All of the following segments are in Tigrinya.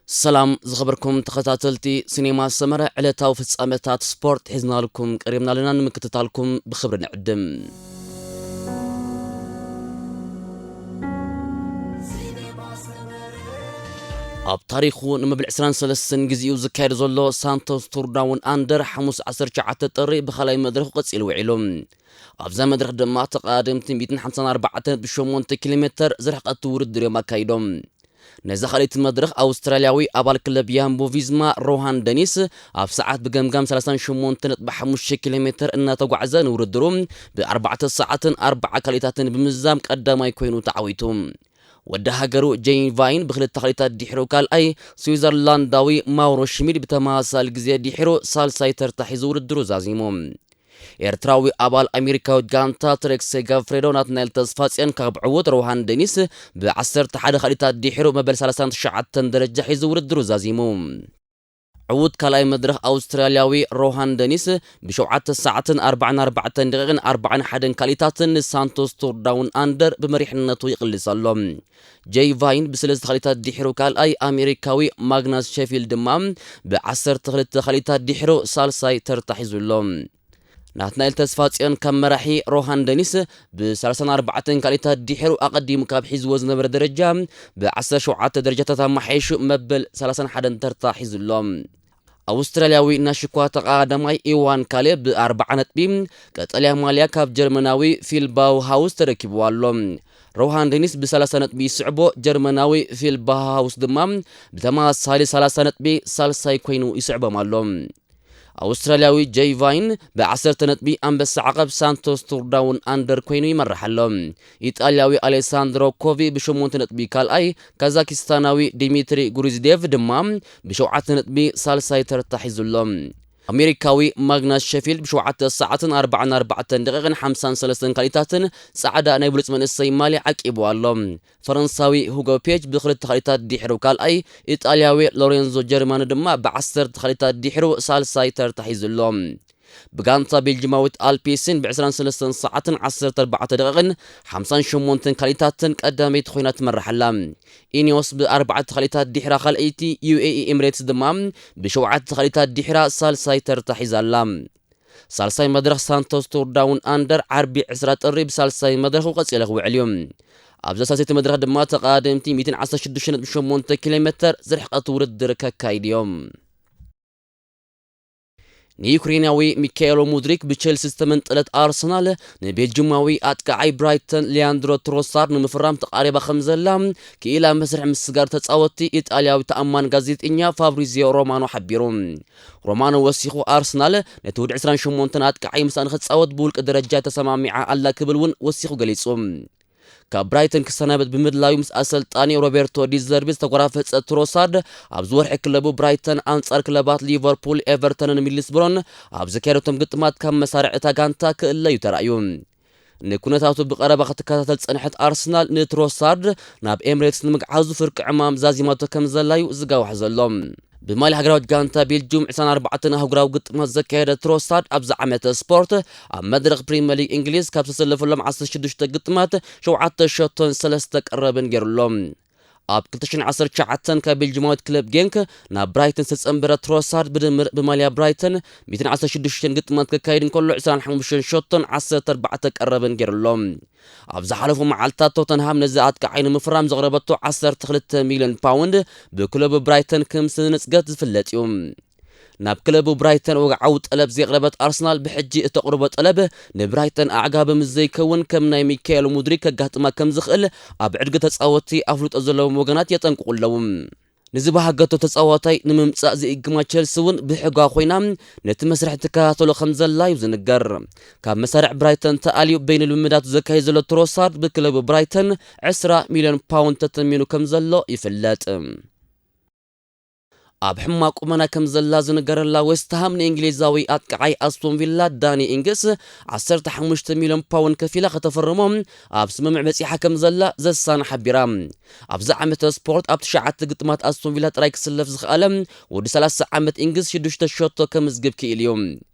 ሰላም ዝኸበርኩም ተኸታተልቲ ሲኔማ ሰመረ፣ ዕለታዊ ፍጻመታት ስፖርት ሒዝናልኩም ቀሪብና ኣለና፣ ንምክትታልኩም ብኽብሪ ንዕድም። ኣብ ታሪኹ ንመበል ዕስራን ሰለስተን ግዜኡ ዝካየድ ዘሎ ሳንቶስ ቱር ዳውን ኣንደር፣ ሓሙስ ዓሰርተ ትሽዓተ ጥሪ ብኻልኣይ መድረኹ ቀጺሉ ውዒሉ። ኣብዛ መድረኽ ድማ ተቐዳደምቲ ሚእትን ሓምሳን ኣርባዕተን ነጥቢ ሸሞንተ ኪሎ ሜተር ዝርሕቀት ውድድር እዮም ኣካይዶም። ነዛ ካልኣይቲ መድረኽ ኣውስትራልያዊ ኣባል ክለብ ያምቦ ቪዝማ ሮሃን ደኒስ ኣብ ሰዓት ብገምጋም ሰላሳን ሸሞንተን ነጥቢ ሓሙሽተ ኪሎ ሜተር እናተጓዕዘ ንውድድሩ ብኣርባዕተ ሰዓትን ኣርባዓ ካልኢታትን ብምዝዛም ቀዳማይ ኮይኑ ተዓዊቱ። ወዲ ሃገሩ ጄይ ቫይን ብክልተ ካልኢታት ድሒሩ ካልኣይ፣ ስዊዘርላንዳዊ ማውሮ ሽሚድ ብተመሳሳሊ ግዜ ድሒሩ ሳልሳይ ተርታ ሒዙ ውድድሩ ዛዚሙ። ኤርትራዊ ኣባል ኣሜሪካዊት ጋንታ ትሬክ ሴጋፍሬዶ ናትናኤል ተስፋጽዮን ካብ ዕዉት ሮሃን ደኒስ ብ ዓሰርተ ሓደ ካልኢታት ድሒሩ መበል ሰላሳን ትሽዓተን ደረጃ ሒዙ ውድድሩ ዛዚሙ። ዕዉት ካልኣይ መድረኽ ኣውስትራልያዊ ሮሃን ደኒስ ብሸውዓተ ሰዓትን ኣርባዓን ኣርባዕተን ደቂቕን ኣርባዓን ሓደን ካልኢታትን ንሳንቶስ ቱር ዳውን ኣንደር ብመሪሕነቱ ይቕልስ ኣሎ። ጄይ ቫይን ብሰለስተ ካልኢታት ድሒሩ ካልኣይ፣ ኣሜሪካዊ ማግናስ ሸፊልድ ድማ ብዓሰርተ ክልተ ካልኢታት ድሒሩ ሳልሳይ ተርታ ሒዙ ኣሎ። ናትናኤል ተስፋጽዮን ካብ መራሒ ሮሃን ደኒስ ብ ሰላሳን ኣርባዕተን ካልኢታት ድሒሩ ኣቐዲሙ ካብ ሒዝዎ ዝነበረ ደረጃ ብ ዓሰርተ ሸውዓተ ደረጃታት ኣመሓይሹ መበል ሰላሳን ሓደን ተርታ ሒዙ ኣሎ። ኣውስትራልያዊ ናሽኳ ተቐዳዳማይ ኢዋን ካሌብ ብ ኣርባዓ ነጥቢ ቀጠልያ ማልያ ካብ ጀርመናዊ ፊል ባውሃውስ ተረኪብዎ ኣሎ። ሮሃን ደኒስ ብ ሰላሳ ነጥቢ ይስዕቦ፣ ጀርመናዊ ፊል ባውሃውስ ድማ ብተመሳሳሊ ሰላሳ ነጥቢ ሳልሳይ ኮይኑ ይስዕቦም ኣሎ። ኣውስትራልያዊ ጄይ ቫይን ብ ዓሰርተ ነጥቢ ኣንበሳ ዓቐብ ሳንቶስ ቱር ዳውን ኣንደር ኮይኑ ይመርሕ ኣሎ። ኢጣልያዊ ኣሌሳንድሮ ኮቪ ብ ሸሞንተ ነጥቢ ካልኣይ፣ ካዛኪስታናዊ ዲሚትሪ ጉሪዝዴቭ ድማ ብ ሸውዓተ ነጥቢ ሳልሳይ ተርታ ሒዙ ኣሎ። ኣሜሪካዊ ማግናስ ሸፊልድ ብ ሸውዓተ ሰዓትን ኣርባዓን ኣርባዕተን ደቂቕን ሓምሳን ሰለስተን ካልኢታትን ጻዕዳ ናይ ብሉጽ መንእሰይ ማልያ ዓቂቡ ኣሎ። ፈረንሳዊ ሁጎ ፔጅ ብክልተ ካልኢታት ድሒሩ ካልኣይ፣ ኢጣልያዊ ሎሬንዞ ጀርማኒ ድማ ብ ዓሰርተ ካልኢታት ድሒሩ ሳልሳይ ተርታ ሒዙ ኣሎ። ብጋንታ ቤልጅማዊት ኣልፒስን ብ ዕስራን ሰለስተን ሰዓትን ዓሰርተ ኣርባዕተ ደቂቕን ሓምሳን ሸሞንተን ካልኢታትን ቀዳመይቲ ኮይና ትመርሕ ኣላ። ኢኒዮስ ብ ኣርባዕተ ካልኢታት ድሒራ ካልኣይቲ፣ ዩ ኤ ኢ ኤምሬትስ ድማ ብ ሸውዓተ ካልኢታት ድሒራ ሳልሳይ ተርታ ሒዛ ኣላ። ሳልሳይ መድረኽ ሳንቶስ ቱር ዳውን ኣንደር ዓርቢ ዕስራ ጥሪ ብሳልሳይ መድረኹ ቀጺሉ ክውዕል እዩ። ኣብዛ ሳልሰይቲ መድረኽ ድማ ተቐዳደምቲ ሚእትን ዓሰርተ ሽዱሽተ ነጥቢ ሸሞንተ ኪሎ ሜተር ዝርሕቀት ውድድር ከካይዱ እዮም። ንዩክሬናዊ ሚካኤሎ ሙድሪክ ብቸልሲ ዝተመንጠለት ኣርሰናል፣ ንቤልጅማዊ ኣጥቃዓይ ብራይተን ሊያንድሮ ትሮሳርድ ንምፍራም ተቓሪባ ከም ዘላ ክኢላ መስርሕ ምስጋር ተጻወትቲ ኢጣልያዊ ተኣማን ጋዜጠኛ ፋብሪዚዮ ሮማኖ ሓቢሩ። ሮማኖ ወሲኹ፣ ኣርሰናል ነቲ ወዲ ዕስራን ሸሞንተን ኣጥቃዓይ ምሳኣ ንክጻወት ብውልቂ ደረጃ ተሰማሚዓ ኣላ ክብል እውን ወሲኹ ገሊጹ። ካብ ብራይተን ክሰናበት ብምድላዩ ምስ ኣሰልጣኒ ሮቤርቶ ዲዘርቢ ዝተጎራፈጸ ትሮሳርድ፣ ኣብዚ ወርሒ ክለቡ ብራይተን ኣንጻር ክለባት ሊቨርፑል፣ ኤቨርተንን ሚድልስብሮን ኣብ ዘካየደቶም ግጥማት ካብ መሳርዕ እታ ጋንታ ክእለዩ ተራእዩ። ንኩነታቱ ብቐረባ ክትከታተል ዝጸንሐት ኣርሰናል ንትሮሳርድ ናብ ኤምሬትስ ንምግዓዙ ፍርቂ ዕማም ዛዚማቶ ከም ዘላዩ ዝጋዋሕ ዘሎ። ብማልያ ሃገራዊት ጋንታ ቤልጅዩም ዕስራን ኣርባዕተን ኣህጉራዊ ግጥማት ዘካየደ ትሮሳርድ፣ ኣብዚ ዓመተ ስፖርት ኣብ መድረኽ ፕሪምየር ሊግ እንግሊዝ ካብ ዝተሰለፈሎም ዓሰርተ ሽዱሽተ ግጥማት ሸውዓተ ሸቶን ሰለስተ ቀረብን ገይሩ ኣሎ። ኣብ ክልተ ሽሕን ዓሰርተ ትሽዓተን ካብ ቤልጅማዊት ክለብ ጌንክ ናብ ብራይተን ዝተጸንበረ ትሮሳርድ፣ ብድምር ብማልያ ብራይተን ሚእትን ዓሰርተ ሽዱሽተን ግጥማት ክካየድ እንከሎ ዕስራን ሓሙሽተን ሸቶን ዓሰርተ ኣርባዕተ ቀረብን ገይሩ ኣሎ። ኣብ ዝሓለፉ መዓልታት ቶተንሃም ነዚ ኣጥቃዓይ ንምፍራም ዘቕረበቶ ዓሰርተ ክልተ ሚልዮን ፓውንድ ብክለቡ ብራይተን ከም ዝተነጽገት ዝፍለጥ እዩ። ናብ ክለቡ ብራይተን ወግዓዊ ጠለብ ዘቕረበት ኣርሰናል፣ ብሕጂ እተቕርቦ ጠለብ ንብራይተን ኣዕጋቢ ምስ ዘይከውን፣ ከም ናይ ሚካኤል ሙድሪክ ከጋጥማ ከም ዝኽእል ኣብ ዕድጊ ተጻወትቲ ኣፍልጦ ዘለዎም ወገናት የጠንቅቑ ኣለዉ። ንዝበሃገቶ ተጻዋታይ ንምምጻእ ዝእግማ ቸልሲ እውን ብሕጓ ኮይና ነቲ መስርሕ ትከታተሎ ከም ዘላ እዩ ዝንገር። ካብ መሳርዕ ብራይተን ተኣልዩ በይኑ ልምምዳቱ ዘካይድ ዘሎ ትሮሳርድ፣ ብክለቡ ብራይተን ዕስራ ሚልዮን ፓውንድ ተተሚኑ ከም ዘሎ ይፍለጥ። ኣብ ሕማቕ ቁመና ከም ዘላ ዝንገረላ ዌስትሃም፣ ንእንግሊዛዊ ኣጥቃዓይ ኣስቶን ቪላ ዳኒ ኢንግስ ዓሰርተ ሓሙሽተ ሚልዮን ፓውንድ ከፊላ ከተፈርሞ ኣብ ስምምዕ በጺሓ ከም ዘላ ዘሳን ሓቢራ። ኣብዚ ዓመተ ስፖርት ኣብ ትሽዓተ ግጥማት ኣስቶን ቪላ ጥራይ ክስለፍ ዝኸኣለ ወዲ ሰላሳ ዓመት ኢንግስ ሽዱሽተ ሸቶ ከምዝግብ ክኢሉ እዩ።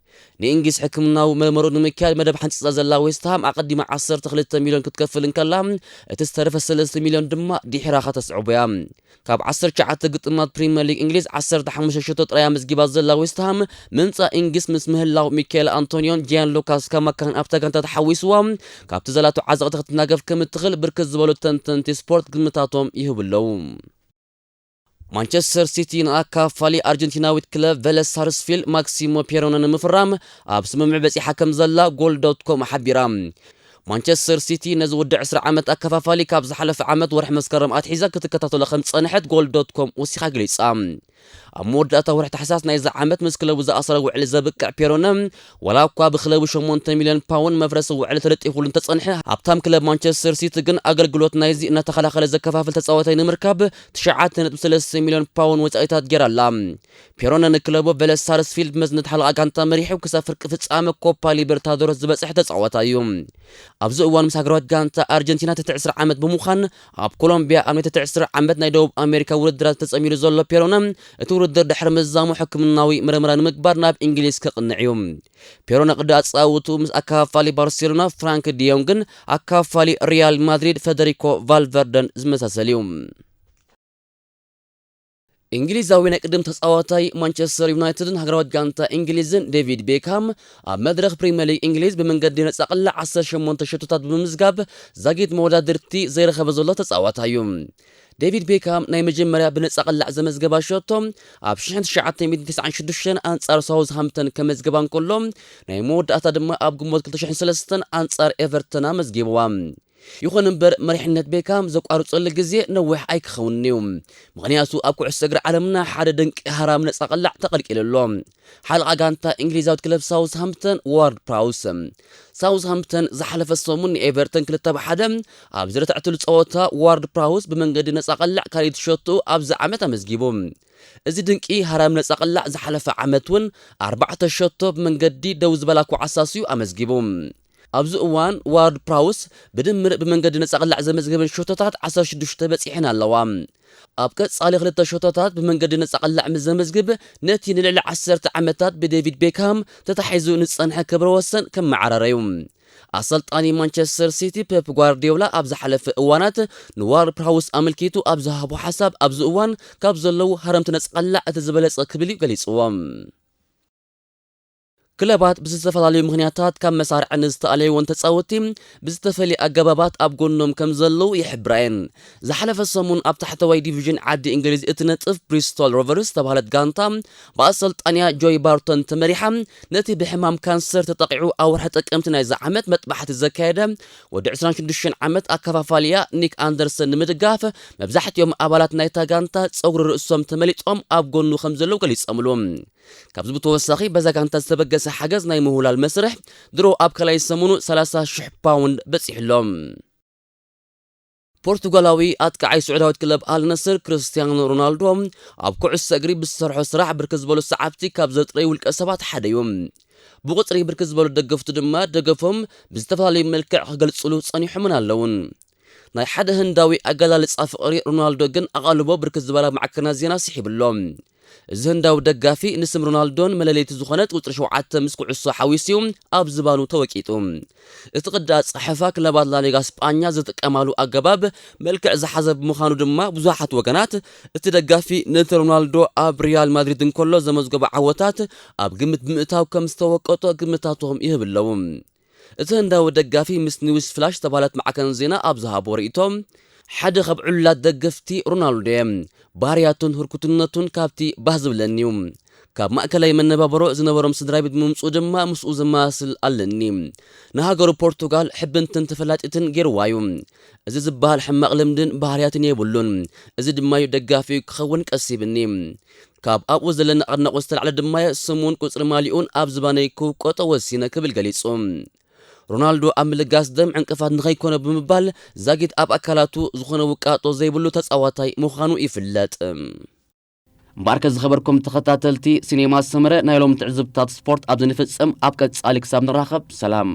ንእንግሊዝ ሕክምናዊ መርመሩ ንምክያድ መደብ ሓንጺጻ ዘላ ዌስትሃም ኣቐዲማ ዓሰርተ ክልተ ሚልዮን ክትከፍል እንከላ፣ እቲ ዝተረፈ ሰለስተ ሚልዮን ድማ ድሒራ ከተስዕቦ እያ። ካብ ዓሰርተ ትሽዓተ ግጥማት ፕሪምየር ሊግ እንግሊዝ ዓሰርተ ሓሙሽተ ሸቶ ጥራይ ኣመዝጊባ ዘላ ዌስትሃም፣ ምምጻእ እንግሊዝ ምስ ምህላው ሚካኤል ኣንቶኒዮን ጂያን ሉካስ ካማካን ኣብታ ጋንታ ተሓዊስዋ፣ ካብቲ ዘላቶ ዓዘቕቲ ክትናገፍ ከም እትኽእል ብርክት ዝበሉ ተንተንቲ ስፖርት ግምታቶም ይህቡ ኣለዉ። ማንቸስተር ሲቲ ንኣካፋሊ ኣርጀንቲናዊት ክለብ ቨለስ ሳርስፊልድ ማክሲሞ ፔሮነ ንምፍራም ኣብ ስምምዕ በጺሓ ከም ዘላ ጎል ዶት ኮም ሓቢራ። ማንቸስተር ሲቲ ነዚ ወዲ ዕስራ ዓመት ኣከፋፋሊ ካብ ዝሓለፈ ዓመት ወርሒ መስከረም ኣትሒዛ ክትከታተሎ ከም ዝጸንሐት ጎል ዶት ኮም ወሲኻ ገሊጻ። ኣብ መወዳእታ ወርሒ ታሕሳስ ናይዚ ዓመት ምስ ክለቡ ዝኣሰረ ውዕሊ ዘብቅዕ ፔሮነ፣ ዋላ እኳ ብክለቡ ሸሞንተ ሚልዮን ፓውንድ መፍረሲ ውዕሊ ተለጢፉሉ እንተጸንሐ፣ ሃብታም ክለብ ማንቸስተር ሲቲ ግን ኣገልግሎት ናይዚ እናተኸላኸለ ዘከፋፍል ተጻዋታይ ንምርካብ ትሽዓተ ነጥቢ ሰለስተ ሚልዮን ፓውንድ ወጻኢታት ገይራ ኣላ። ፔሮነ ንክለቡ ቨለስ ሳርስፊልድ መዝነት ሓለቓ ጋንታ መሪሑ ክሳብ ፍርቂ ፍጻመ ኮፓ ሊበርታዶረስ ዝበጽሐ ተጻዋታይ እዩ። ኣብዚ እዋን ምስ ሃገራዊት ጋንታ ኣርጀንቲና ትሕቲ ዕስራ ዓመት ብምዃን ኣብ ኮሎምቢያ ኣብ ናይ ትሕቲ ዕስራ ዓመት ናይ ደቡብ ኣሜሪካ ውድድራት ተጸሚዱ ዘሎ ፔሮነ፣ እቲ ውድድር ድሕሪ ምዛሙ ሕክምናዊ ምርመራ ንምግባር ናብ እንግሊዝ ከቕንዕ እዩ። ፔሮነ ቅዲ ኣጻውቱ ምስ ኣካፋሊ ባርሴሎና ፍራንክ ዲዮንግን ኣካፋሊ ሪያል ማድሪድ ፈደሪኮ ቫልቨርደን ዝመሳሰል እዩ። እንግሊዛዊ ናይ ቅድም ተጻዋታይ ማንቸስተር ዩናይትድን ሃገራዊት ጋንታ እንግሊዝን ዴቪድ ቤካም ኣብ መድረኽ ፕሪምየር ሊግ እንግሊዝ ብመንገዲ ነጻ ቅላዕ ዓሰርተ ሸሞንተ ሸቶታት ብምምዝጋብ ዛጊት መወዳድርቲ ዘይረኸበ ዘሎ ተጻዋታይ እዩ። ዴቪድ ቤካም ናይ መጀመርያ ብነጻ ቅላዕ ዘመዝገባ ሸቶ ኣብ ሽሕን ትሽዓተ ሚእትን ተስዓን ሽዱሽተን ኣንጻር ሳውዝሃምፕተን ከመዝግባ እንከሎ፣ ናይ መወዳእታ ድማ ኣብ ግንቦት ክልተ ሽሕን ሰለስተን ኣንጻር ኤቨርተን ኣመዝጊብዋ። ይኹን እምበር መሪሕነት ቤካም ዘቋርጸሉ ግዜ ነዊሕ ኣይክኸውንን እዩ። ምኽንያቱ ኣብ ኩዕሶ እግሪ ዓለምና ሓደ ድንቂ ሃራም ነጻ ቅላዕ ተቐልቂሉ ኣሎ። ሓለቓ ጋንታ እንግሊዛዊት ክለብ ሳውዝሃምፕተን ዋርድ ፕራውስ። ሳውዝሃምፕተን ዝሓለፈ ሰሙን ንኤቨርተን ክልተ ብ ሓደ ኣብ ዝረትዐትሉ ጸወታ ዋርድ ፕራውስ ብመንገዲ ነጻ ቅላዕ ካልኣይቲ ሸቶ ኣብዚ ዓመት ኣመዝጊቡ። እዚ ድንቂ ሃራም ነጻ ቅላዕ ዝሓለፈ ዓመት እውን ኣርባዕተ ሸቶ ብመንገዲ ደው ዝበላ ኳዕሳስ እዩ ኣመዝጊቡ። ኣብዚ እዋን ዋርድ ፕራውስ ብድምር ብመንገዲ ነጻ ቅላዕ ዘመዝገበን ሸቶታት ዓሰርተ ሽዱሽተ በጺሐን ኣለዋ። ኣብ ቀጻሊ ክልተ ሸቶታት ብመንገዲ ነጻ ቅላዕ ምስ ዘመዝግብ፣ ነቲ ንልዕሊ ዓሰርተ ዓመታት ብዴቪድ ቤካም ተታሒዙ ንዝጸንሐ ክብረ ወሰን ከመዓራረዩ። ኣሰልጣኒ ማንቸስተር ሲቲ ፔፕ ጓርዲዮላ ኣብ ዝሓለፈ እዋናት ንዋርድ ፕራውስ ኣመልኪቱ ኣብ ዝሃቦ ሓሳብ፣ ኣብዚ እዋን ካብ ዘለዉ ሃረምቲ ነጻ ቅላዕ እቲ ዝበለጸ ክብል እዩ ገሊጽዎ። ክለባት ብዝተፈላለዩ ምኽንያታት ካብ መሳርዕ ንዝተኣለይዎን ተጻወትቲ ብዝተፈልየ ኣገባባት ኣብ ጎኖም ከም ዘለዉ ይሕብራ እየን። ዝሓለፈ ሰሙን ኣብ ታሕተዋይ ዲቪዥን ዓዲ እንግሊዝ እትነጥፍ ብሪስቶል ሮቨርስ ዝተባህለት ጋንታ ብኣሰልጣንያ ጆይ ባርቶን ተመሪሓ ነቲ ብሕማም ካንሰር ተጠቒዑ ኣብ ወርሒ ጥቅምቲ ናይዚ ዓመት መጥባሕቲ ዘካየደ ወዲ ዕስራን ሽዱሽተን ዓመት ኣከፋፋልያ ኒክ ኣንደርሰን ንምድጋፍ መብዛሕትኦም ኣባላት ናይታ ጋንታ ጸጉሪ ርእሶም ተመሊጦም ኣብ ጎኑ ከም ዘለዉ ገሊጾምሉ። ካብዚ ብተወሳኺ በዛ ጋንታ ዝተበገሰ ሓገዝ ናይ ምውላል መስርሕ ድሮ ኣብ ካልኣይ ሰሙኑ ሰላሳ ሽሕ ፓውንድ በጺሑሎም። ፖርቱጋላዊ ኣጥቃዓይ ስዑዳዊት ክለብ ኣልነስር ክርስቲያኖ ሮናልዶ ኣብ ኩዕሶ እግሪ ብዝሰርሖ ስራሕ ብርክት ዝበሉ ሰዓብቲ ካብ ዘጥረዩ ውልቀ ሰባት ሓደ እዩ። ብቁጽሪ ብርክት ዝበሉ ደገፍቱ ድማ ደገፎም ብዝተፈላለዩ መልክዕ ክገልጽሉ ጸኒሖምን ኣለውን። ናይ ሓደ ህንዳዊ ኣገላልጻ ፍቕሪ ሮናልዶ ግን ኣቓልቦ ብርክት ዝበላ ማዕከናት ዜና ስሒብሎ። እዚ ህንዳዊ ደጋፊ ንስም ሮናልዶን መለለይቲ ዝኾነት ቁጽሪ ሸውዓተ ምስ ኩዕሶ ሓዊሱ ኣብ ዝባኑ ተወቂጡ። እቲ ቅዲ ኣጻሕፋ ክለባት ላሊጋ ስጳኛ ዝጥቀማሉ ኣገባብ መልክዕ ዝሓዘ ብምዃኑ ድማ ብዙሓት ወገናት እቲ ደጋፊ ነቲ ሮናልዶ ኣብ ሪያል ማድሪድ እንከሎ ዘመዝገቦ ዓወታት ኣብ ግምት ብምእታው ከም ዝተወቀጦ ግምታቶም ይህብ ኣለዉ። እቲ ህንዳዊ ደጋፊ ምስ ኒውስ ፍላሽ ዝተባህለት ማዕከን ዜና ኣብ ዝሃቦ ርእይቶ፣ ሓደ ካብ ዕሉላት ደገፍቲ ሮናልዶ እየ። ባህርያቱን ህርኩትነቱን ካብቲ ባህ ዝብለኒ እዩ። ካብ ማእከላይ መነባብሮ ዝነበሮም ስድራ ቤት ብምምጽኡ ድማ ምስኡ ዘመሳስል ኣለኒ። ንሃገሩ ፖርቱጋል ሕብንትን ተፈላጢትን ገይርዋ እዩ። እዚ ዝበሃል ሕማቕ ልምድን ባህርያትን የብሉን። እዚ ድማ እዩ ደጋፊ ክኸውን ቀሲብኒ። ካብ ኣብኡ ዘለኒ ኣድናቖት ዝተላዕለ ድማ እየ ስሙን ቁጽሪ ማሊኡን ኣብ ዝባነይ ክውቀጦ ወሲነ ክብል ገሊጹ። ሮናልዶ ኣብ ምልጋስ ደም ዕንቅፋት ንኸይኮነ ብምባል ዛጊት ኣብ ኣካላቱ ዝኾነ ውቃጦ ዘይብሉ ተጻዋታይ ምዃኑ ይፍለጥ። እምበኣርከ ዝኸበርኩም ተኸታተልቲ ሲኔማ ሰመረ ናይ ሎም ትዕዝብታት ስፖርት ኣብዚ ንፍጽም። ኣብ ቀጻሊ ክሳብ ንራኸብ ሰላም።